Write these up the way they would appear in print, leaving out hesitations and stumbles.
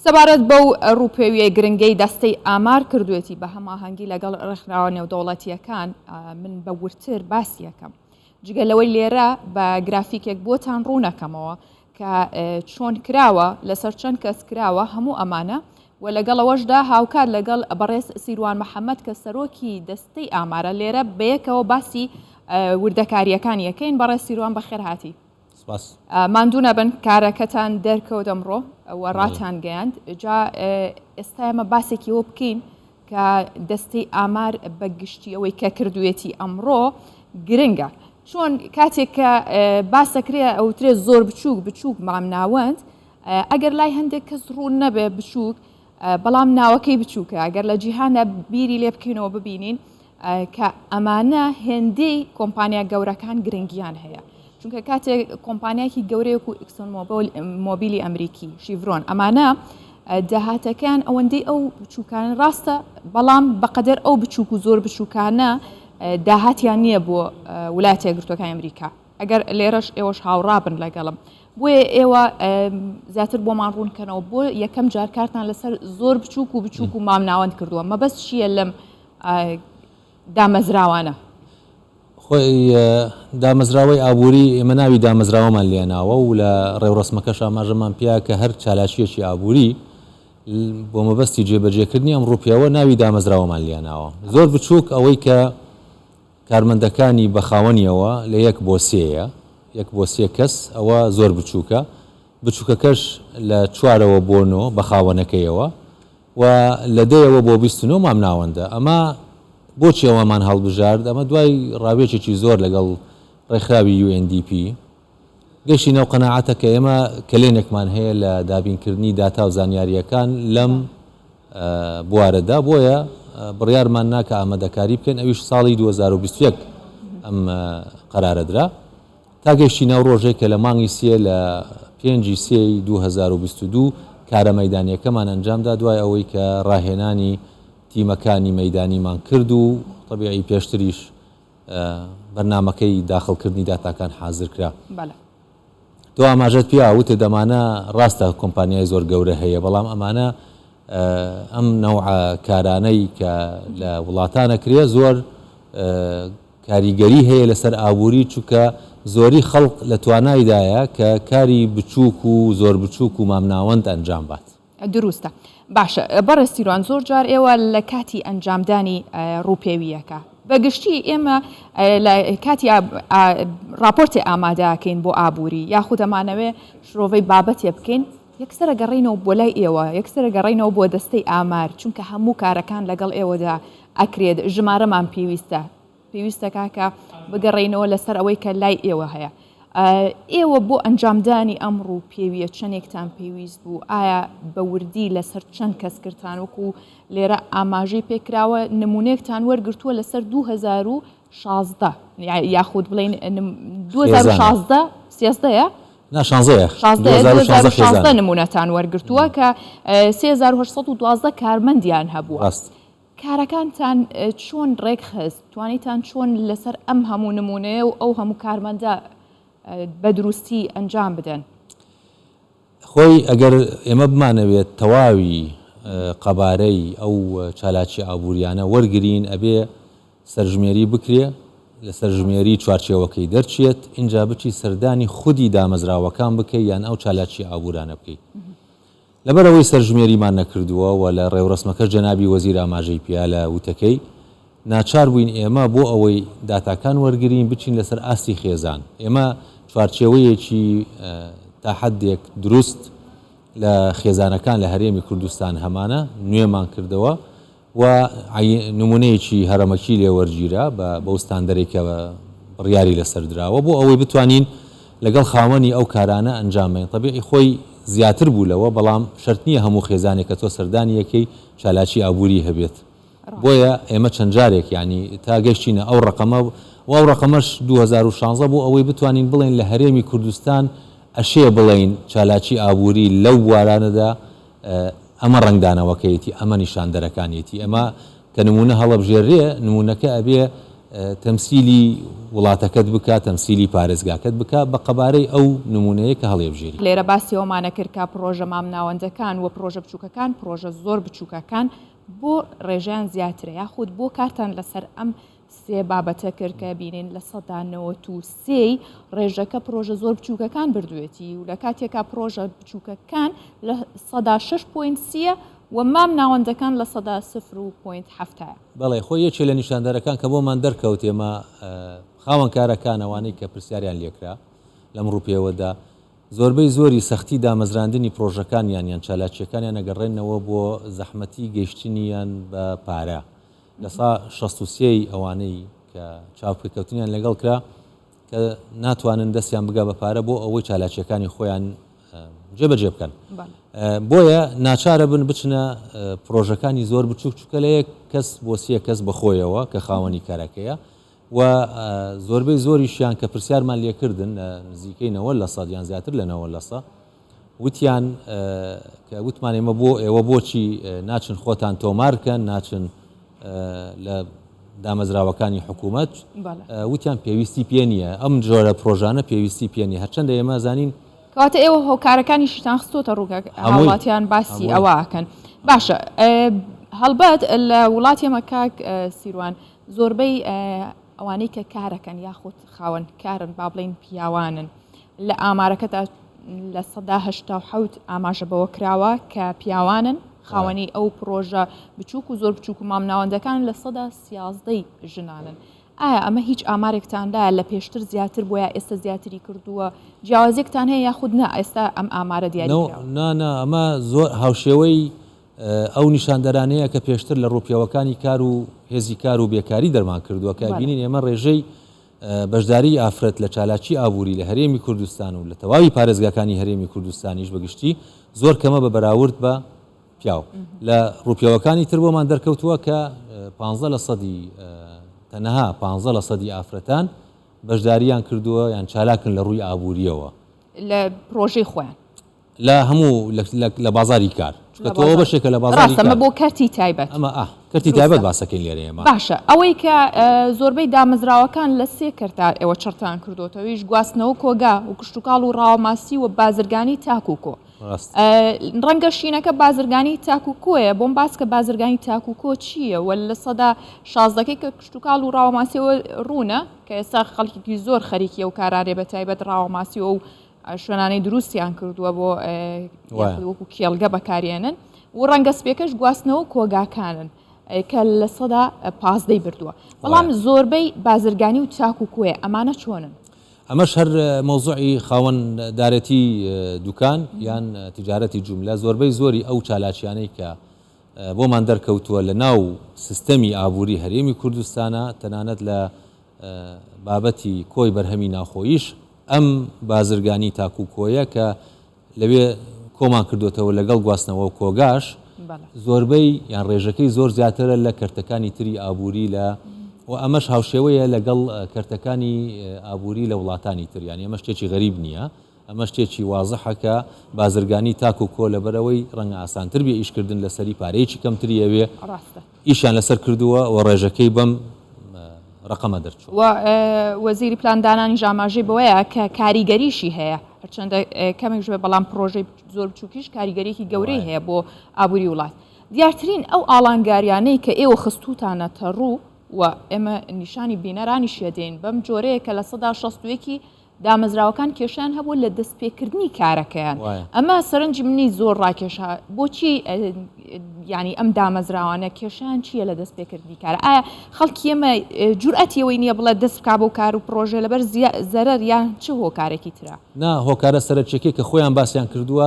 سەبارەت بەو ڕووپێویە گرنگەی دەستەی ئامار کردوێتی بە هەماهەنگی لەگەڵ ڕێکخراوە نێودەوڵەتییەکان، من بە وردتر باسی ئەکەم. جگە لەوەی لێرە بە گرافیکێک بۆتان ڕوونەکەمەوە کە چۆن کراوە، لەسەر چەند کەس کراوە، هەموو ئەمانە و لەگەڵ ئەوەشدا هاوکات لەگەڵ بەڕێز سیروان محەمەد کە سەرۆکی دەستەی ئامارە لێرە بەیەکەوە باسی وردەکارییەکانی ئەکەین. بەڕێز سیروان بەخێرهاتی. سپاس. ماندوو نەبن کارەکەتان دەرکەوت ئەمڕۆ و ڕاتان گەیاند جا ئێستا ئێمە باسێکی ئەوە بکەین کە دەستەی ئامار بە گشتی ئەوەی کە کردوێتی ئەمڕۆ گرنگە چۆن کاتێک کە باسەکرێ ئەوترێ زۆر بچووک بچووک مامناوەند ئەگەر لای هەندێک کەس ڕوون نەبێ بچووک بەڵام ناوەکەی بچووکە گەر لە جیهاندا بیری لێ بکەینەوە ببینین کە ئەمانە هێندەی کۆمپانیا گەورەکان گرنگیان هەیە چونکە کاتێک کۆمپانیاکی گەورەیەک و ئیکسۆن مۆبیلی ئەمریکی شیڤرۆن ئەمانە داهاتەکەیان ئەوەندەی ئەو بچووکان ڕاستە بەڵام بەقەدەر ئەو بچووک و زۆر بچووکانە داهاتیان نییە بۆ ولایەتە یەکگرتووەکانی ئەمریکا ئەگەر لێرەش ئێوەش هاوڕابن لەگەڵم بۆیە ئێوە زیاتر بۆمان ڕوون کەنەوە بۆ یەکەم جار کارتان لەسەر زۆر بچووک و بچووک و مامناوەند کردووە مەبەست چییە لەم دامەزراوانە؟ خۆی دامەزراوەی ئابووری ئێمە ناوی دامەزراوەمان لێناوە و لە ڕێوڕەسمەکەش ئاماژەمان پیا کە هەر چالاکییەکی ئابووری بۆ مەبەستی جێبەجێکردنی ئەم ڕووپێوە ناوی دامەزراوەمان لێناوە. زۆر بچووک ئەوەی کە کارمەندەکانی بە خاوەنیەوە لە یەک بۆ سێیە، یەک بۆ سێ کەس، ئەوە زۆر بچووکە، بچووکەکەش لە چوارەوە بۆ نۆ بە خاوەنەکەیەوە و لە دەیەوە بۆ 29 مامناوەندە. ئەمە بۆچی ئەوەمان هەڵبژارد؟ ئەمە دوای ڕاوێژێکی زۆر لەگەڵ ڕێکخراوی UNDP گەیشتینە ئەو قەناعەتە کە ئێمە کەلێنێکمان هەیە لە دابینکردنی داتا و زانیارییەکان لەم بوارەدا، بۆیە بڕیارمان نا کە ئامادەکاری بکەین، ئەویش ساڵی 2021 ئەم قەرارە درا. تا گەیشتینە ئەو ڕۆژەی کە لە مانگی سێ لە پێنجی سێی 2022 کارە مەیدانییەکەمان ئەنجامدا دوای ئەوەی کە ڕاهێنانی تیمەکانی مەیدانیمان کرد و تەبیعی پێشتریش بەرنامەکەی داخڵکردنی داتاکان حازر کرا. بەڵێ. تۆ ئاماژەت پیا وتت ئەمانە ڕاستە کۆمپانیای زۆر گەورە هەیە بەڵام ئەمانە ئەم نەوعە کارانەی کە لە وڵاتانە کرێ زۆر کاریگەری هەیە لەسەر ئابووری چونکە زۆری خەڵق لە توانایدایە کە کاری بچووک و زۆر بچووک و مامناوەند ئەنجام بات. دروستە باشە بەڕێز سیروان زۆر جار ئێوە لە کاتی ئەنجامدانی ڕووپێوییەکە بە گشتی ئێمە لە کاتی ڕاپۆرتێ ئامادەکەین بۆ ئابووری یاخود ئەمانەوێ شرۆڤەی بابەتێ بکەین یەکسەرە گەڕینەوە بۆ لای ئێوە یەکسەرە گەڕینەوە بۆ دەستەی ئامار چونکە هەموو کارەکان لەگەڵ ئێوەدا ئەکرێت ژمارەمان پێویستە پێویستە کاکە بگەڕێینەوە لەسەر ئەوەی کە لای ئێوە هەیە. ئێوە بۆ ئەنجامدانی ئەم ڕووپێویە چەندێکتان پێویست بوو؟ ئایا بە وردی لەسەر چەند کەس کردتان؟ وەکو لێرە ئاماژەی پێکراوە نمونەیەکتان وەرگرتووە لەسەر 2016 یاخود بڵێین 2016 سێزدەیە؟ نا شانزەیە شازدەیە 2016 نمونەتان وەرگرتووە کە 3812 کارمەندیان هەبووە. ڕاست. کارەکانتان چۆن ڕێکخست؟ توانیتان چۆن لەسەر ئەم هەموو نموونەیە و ئەو هەموو کارمەندە بە دروستی ئەنجام بدەن؟ خۆی ئەگەر ئێمە بمانەوێت تەواوی قەبارەی ئەو چالاکیە ئابووریانە وەرگرین ئەبێ سەرژمێری بکرێ، لە سەرژمێری چوارچێوەکەی دەرچێت، ئینجا بچی سەردانی خودی دامەزراوەکان بکەی یان ئەو چالاکیە ئابوورانە بکەی. لەبەر ئەوەی سەرژمێریمان نەکردووە و لە ڕێوڕەسمەکەش جەنابی وەزیر ئاماژەی پیا لە وتەکەی، ناچار بووین ئێمە بۆ ئەوەی داتاکان وەرگرین بچین لەسەر ئاستی خێزان. ئێمە چوارچێوەیەکی تا حەدێک دروست لە خێزانەکان لە هەرێمی کوردستان هەمانە، نوێمان کردەوە و نمونەیەکی هەرەمەکی لێ وەرگیرا بە بەو ستاندەرەی کە بڕیاری لەسەر دراوە بۆ ئەوەی بتوانین لەگەڵ خاوەنی ئەو کارانە ئەنجام بەین تەبیعی خۆی زیاتر بوو لەوە بەڵام شەرت نییە هەموو خێزانێک کە تۆ سەردانی یەکەی چالاکی ئابووری هەبێت بۆیە ئێمە چەند جارێک یانی تا گەشتینە ئەو ڕەقەمە و ئەو ڕەقەمەش 2016 بۆ ئەوەی بتوانین بڵێین لە هەرێمی کوردستان ئەشێ بڵێین چالاکی ئابووری لەو بوارانەدا ئەمە ڕەنگدانەوەکەیەتی، ئەمە نیشاندەرەکانیەتی. ئەمە کە نموونە هەڵەبژێررێ، نموونەکە ئەبێ تەمسیلی وڵاتەکەت بکا، تەمسیلی پارێزگاکەت بکا بە قەبارەی ئەو نموونەیە کە هەڵیبژێری. لێرە باسی ئەوەمانە کرد کە پڕۆژە مامناوەندەکان و پڕۆژە بچووکەکان، پڕۆژە زۆر بچووکەکان بۆ ڕێژەیان زیاترە یاخود بۆ کارتان لەسەر ئەم سێ بابەتە کرد کە بینین 93% ی ڕێژەکە پڕۆژە زۆر بچووکەکان بردوێتی و لە کاتێکا پڕۆژە بچووکەکان 6.3% و مام ناوەندەکان 0.7%. بەڵێ خۆی یەکێ لە نیشاندەرەکان کە بۆمان دەرکەوت ئێمە خاوەن کارەکان ئەوانەی کە پرسیاریان لێکرا لەم ڕووپێوەدا زۆربەی زۆری سەختی دامەزراندنی پرۆژەکانیان یان چالاکیەکانیان ئەگەڕێنەوە بۆ زەحمەتی گەیشتنیان بە پارە 63% ی ئەوانەی کە چاوپێکەوتنیان لەگەڵ کرا کە ناتوانن دەستیان بگا بە پارە بۆ ئەوەی چالاکیەکانی خۆیان جێبەجێ بکەن. بۆیە ناچارە بن بچنە پرۆژەکانی زۆر بچوک، چونکە لە یەک کەس بۆ سێ کەس بەخۆیەوە کە خاوەنی کارەکەیە و زۆربەی زۆریشیان کە پرسیارمان لێکردن نزیکەی 90% یان زیاتر لە 90% وتیان کە وتمان ئێمە بۆ ئێوە بۆچی ناچن خۆتان تۆمارکەن، ناچن لە دامەزراوەکانی حکوومەت، وتیان پێویستی پێ نییە، ئەم جۆرە پرۆژانە پێویستی پێ نییە، هەرچەندە ئێمە زانین. کەواتە ئێوە هۆکارەکانیشتان خستۆتە ڕوو کە هاوڵاتیان باسی ئەوە ئەکەن. باشە هەڵبەت لە وڵاتی ئێمە کاک سیروان زۆربەی ئەوانەی کە کارەکەن یاخود خاوەن کارن با بڵێین پیاوانن لە ئامارەکەدا 87% ئاماژە بەوە کراوە کە پیاوانن خاوەنی ئەو پڕۆژە بچووک و زۆر بچووک و مامناوەندەکان 13%ی ژنانن. ئایا ئەمە هیچ ئامارێکتان لایە لە پێشتر زیاتر بووە یا ئێستا زیاتری کردووە؟ جیاوازیەکتان هەیە یاخود نا ئێستا ئەم ئامارە دیاری کراوە؟ نا نا ئەمە زۆر هاوشێوەی ئەو نیشاندەرانەیە کە پێشتر لە ڕووپێوەکانی کار و هێزی کار و بێکاری دەرمان کردووە کە بینین ئێمە ڕێژەی بەشداریی ئافرەت لە چالاکیی ئابووری لە هەرێمی کوردستان و لە تەواوی پارێزگاکانی هەرێمی کوردستانیش بە گشتی زۆر کەمە بە بەراورد بە پیاو. لە ڕووپێوەکانی تر بۆمان دەرکەوتووە کە 15 لە سەدی تەنها 15 لە سەدی ئافرەتان بەشدارییان کردووە یان چالاکن لە ڕووی ئابوورییەوە. لە پرۆژەی خۆیان. لە هەموو لە بازاری کار چونکە تۆ بەشێکە لە بازاری کار. ڕاستە بۆ کەرتی تایبەت. ئەمە ئا کەرتی تایبەت باسەکەین لێرە ئێمە. باشە ئەوەی کە زۆربەی دامەزراوەکان لە سێ کەرتا ئێوە چڕتان کردۆتەوە ئەویش گواستنەوە کۆگا و کشتوکاڵ و ڕاوەماسی و بازرگانی تاک و کۆ. ڕەنگە شینەکە بازرگانی تاک و کۆیە بۆم باس کە بازرگانی تاک و کۆ چییە و 16%ەکەی کە کشتوکاڵ و ڕاوەماسیەوە ڕوونە کە ئێستا خەڵکێکی زۆر خەریکی ئەو کارانەیە بە تایبەت ڕاوەماسی و شوێنانەی دروستیان کردووە بۆ وەکو کێڵگە بەکارێنن و ڕەنگە سپێکەش گواستنەوە کۆگاکانن کە 15%ی بردووە بەڵام زۆربەی بازرگانی و چاک و کۆیە ئەمانە چۆنن؟ ئەمەش هەر مەوزوعی خاوەن دارێتی دوکان یان تجارەتی جوملە زۆربەی زۆری ئەو چالاکیانەی کە بۆمان دەرکەوتووە لە ناو سیستەمی ئابووری هەرێمی کوردستانە تەنانەت لە بابەتی کۆی بەرهەمی ناوخۆییش ئەم بازرگانی تاک و کۆیە کە لەوێ کۆمان کردوێتەوە لەگەڵ گواستنەوە و کۆگاش زۆربەی یان ڕێژەکەی زۆر زیاترە لە کەرتەکانی تری ئابووری لە و ئەمەش هاوشێوەیە لەگەڵ کەرتەکانی ئابووری لە وڵاتانی تر یان ئەمە شتێکی غەریب نییە ئەمە شتێکی وازحە کە بازرگانی تاک و کۆ لەبەرئەوەی ڕەنگە ئاسانتر بێ ئیشکردن لەسەری پارەیەکی کەمتری ئەوێ ڕاستە. ئیشیان لەسەر کردووە و ڕێژەکەی بەم ڕەقەمە دەرچووە. و وەزیری پلاندانانیش ئاماژەی بەوەیە کە کاریگەریشی هەیە هەرچەندە کەمێکش بێ بەڵام پڕۆژەی زۆر بچووکیش کاریگەریی گەورەی هەیە بۆ ئابووری وڵات. دیارترین ئەو ئاڵانگاریانەی کە ئێوە خستووتانەتە ڕوو و ئێمە نیشانی بینەرانیشی ئەدەین بەم جۆرەیە کە 61% ی دامەزراوەکان کێشەیان هەبوو لە دەستپێکردنی کارەکەیان ئەمە سەرنجی منی زۆر ڕاکێشا بۆچی ینی ئەم دامەزراوانە کێشیان چییە لە دەستپێکردنی کار ئایا خەڵکی ئێمە جورئەتی ئەوەی نییە بڵێ دەست بکا بۆ کار و پرۆژە لەبەر زەرەر یان چ هۆکارێکی ترە؟ نا هۆکارە سەرەکیەکەی کە خۆیان باسیان کردووە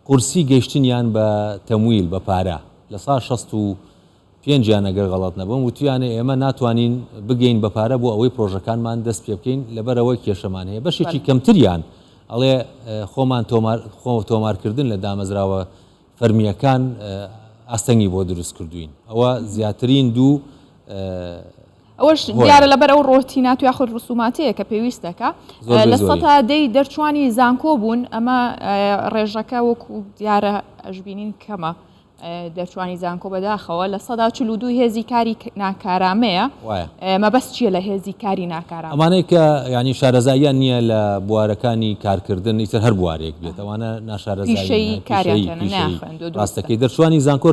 قورسی گەیشتنیان بە تەمویل بە پارە 65%یان ئەگەر غەڵەت نەبم وتویانە ئێمە ناتوانین بگەین بە پارە بۆ ئەوەی پرۆژەکانمان دەست پێ بکەین لەبەرئەوە کێشەمان هەیە بەشێکی کەمتریان ئەڵێ خۆمان تۆمار خۆ تۆمارکردن لە دامەزراوە فەرمییەکان ئاستەنگی بۆ دروست کردوین ئەوە زیاترین دوو ئەوەش دیارە لەبەر ئەو ڕۆتینات و یاخود ڕسوماتەیە کە پێویست دەکا 10% دەرچوانی زانکۆ بوون ئەمە ڕێژەکە وەکو دیارە ئەشبینین کەمە. دەرچوانی زانکۆ بەداخەوە 42% هێزی کاری ناکارامەیە. وایە. مەبەست چییە لە هێزی کاری ناکارامە؟ ئەمانەی کە یانی شارەزاییان نییە لە بوارەکانی کارکردن ئیتر هەر بوارێک بێت ئەوانە ناشارەزایی پیشەیی کاریان تێ نەیانخوێندووە دروستە. ڕاستەکەی دەرچوانی زانکۆ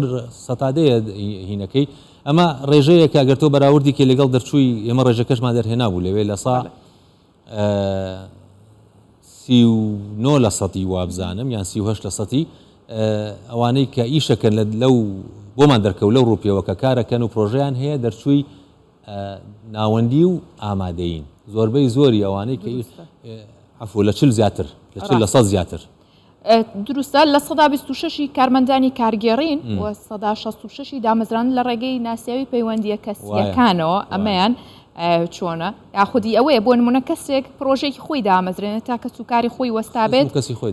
سەتا دەیە هینەکەی ئەمە ڕێژەیەکە گەر تۆ بەراوردی کەی لەگەڵ دەرچووی ئێمە ڕێژەکەشمان دەرهێنابوو لەوێ لە سا 39 لە سەتی وابزانم یان 38 لە سەتی ئەوانەی کە ئیشەکەن لەو بۆمان دەرکەوت لەو ڕووپێوە کە کارەکەن و پرۆژەیان هەیە دەرچووی ناوەندی و ئامادەیین زۆربەی زۆری ئەوانەی کە عەفو لە 40 زیاتر لە 40 لە سەد زیاتر. دروستە 26% ی کارمەندانی کارگێڕین و 66% ی دامەزراندن لە ڕێگەی ناسیاوی پەیوەندییە کەسییەکانەوە، ئەمەیان چۆنە؟ یاخودی ئەوەیە بۆ نمونە کەسێک پرۆژێکی خۆی دامەزرێنێت تا کەس و کاری خۆی وەستابێت کەسی خۆی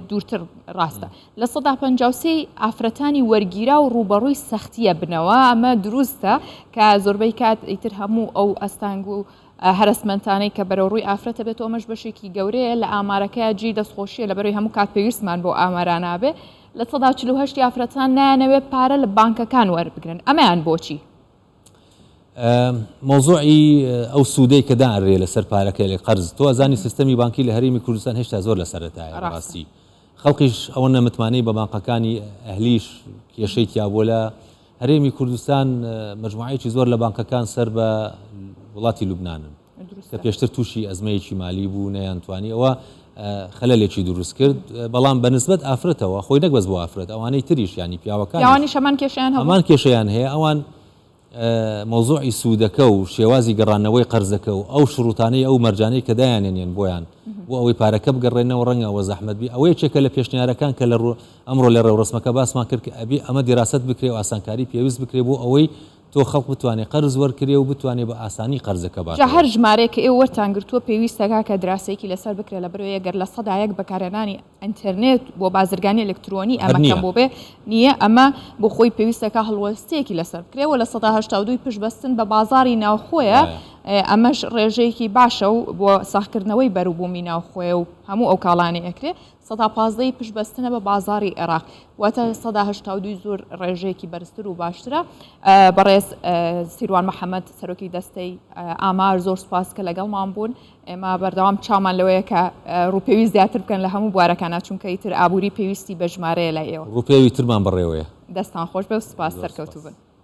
دوورتر ڕاستە 53% ی ئافرەتانی وەرگیراو ڕووبەڕووی سەختییە بنەوە ئەمە دروستە کە زۆربەی کات ئیتر هەموو ئەو ئەستانگ و هەرەسمەنتانەی کە بەرەو ڕووی ئافرەتە بێتەوە ئەمەش بەشێکی گەورەیە لە ئامارەکەیا جێی دەستخۆشیە لەبەرەوەی هەموو کات پێویستمان بۆ ئامارانە بێ 48% ی ئافرەتان نایانەوێ پارە لە بانکەکان وەربگرن ئەمەیان بۆچی؟ مەوزوعی ئەو سوودەی کە دائەنرێ لەسەر پارەکە لە قەرز تۆ ئەزانی سیستەمی بانکی لە هەرێمی کوردستان هێشتا زۆر لە سەرەتایە بەڕاستی خەڵکیش ئەوەنە متمانەی بە بانقەکانی ئەهلیش کێشەی تیا بووە لە هەرێمی کوردستان مەجموعەیەکی زۆر لە بانقەکان سەر بە وڵاتی لوبنانن کە پێشتر تووشی ئەزمەیەکی مالی بوو نەیانتوانی ئەوە خەلەلێکی دروست کرد بەڵام بە نسبەت ئافرەتەوە خۆی نەک بەس بۆ ئافرەت ئەوانەی تریش یانی پیاوەکانیش پیاوانیش هەمان کێشەیان هەبوو؟ هەمان کێشەیان هەیە ئەوان مەوزوعی سوودەکە و شێوازی گەڕانەوەی قەرزەکە و ئەو شروتانەی ئەو مەرجانەی کە دایانێنێن بۆیان بۆ ئەوەی پارەکە بگەڕێنەوە ڕەنگە ئەوە زەحمەت بی ئەوە یەکێکە لە پێشنیارەکان کە لە ئەمڕۆ لە ڕێوڕەسمەکە باسمان کرد کە ئەبێ ئەمە دیراسەت بکرێ و ئاسانکاری پێویست بکرێ بۆ ئەوەی تۆ خەڵک بتوانێ قەرز وەرکرێ و بتوانێ بە ئاسانی قەرزەکە جا باتەوە. هەر ژمارەیەک کە ئێوە وەرتان گرتووە پێویستە کاکە دراسەیەکی لەسەر بکرێ لەبەرئەوەی گەر 1% بەکارهێنانی ئینتەرنێت بۆ بازرگانی ئەلکترۆنی هەر ئەمە کەم نییە. بووبێ نییە ئەمە بۆ خۆی پێویستە کە هەڵوەستەیەکی لەسەر بکرێ و 82% پشت بەستن بە بازاڕی ناوخۆیە وایە. ئەمەش ڕێژەیەکی باشە و بۆ ساغکردنەوەی بەروبوومی ناوخۆیە و هەموو ئەو کاڵانەی ئەکرێ 15% ی پشت بەستنە بە بازاڕی عێراق واتە 82% زۆر ڕێژەیەکی بەرزتر و باشترە. بەڕێز سیروان محەمەد سەرۆکی دەستەی ئامار زۆر سوپاس کە لەگەڵمان بوون. ئێمە بەردەوام چاومان لەوەیە کە ڕووپێوی زیاتر بکەن لە هەموو بوارەکانا چونکە ئیتر ئابووری پێویستی بە ژمارەیە لای ئێوە. ڕووپێوی ترمان بەڕێوەیە. دەستان خۆش بێ و سوپاس زۆر سەرکەوتوو سوپاس. بن.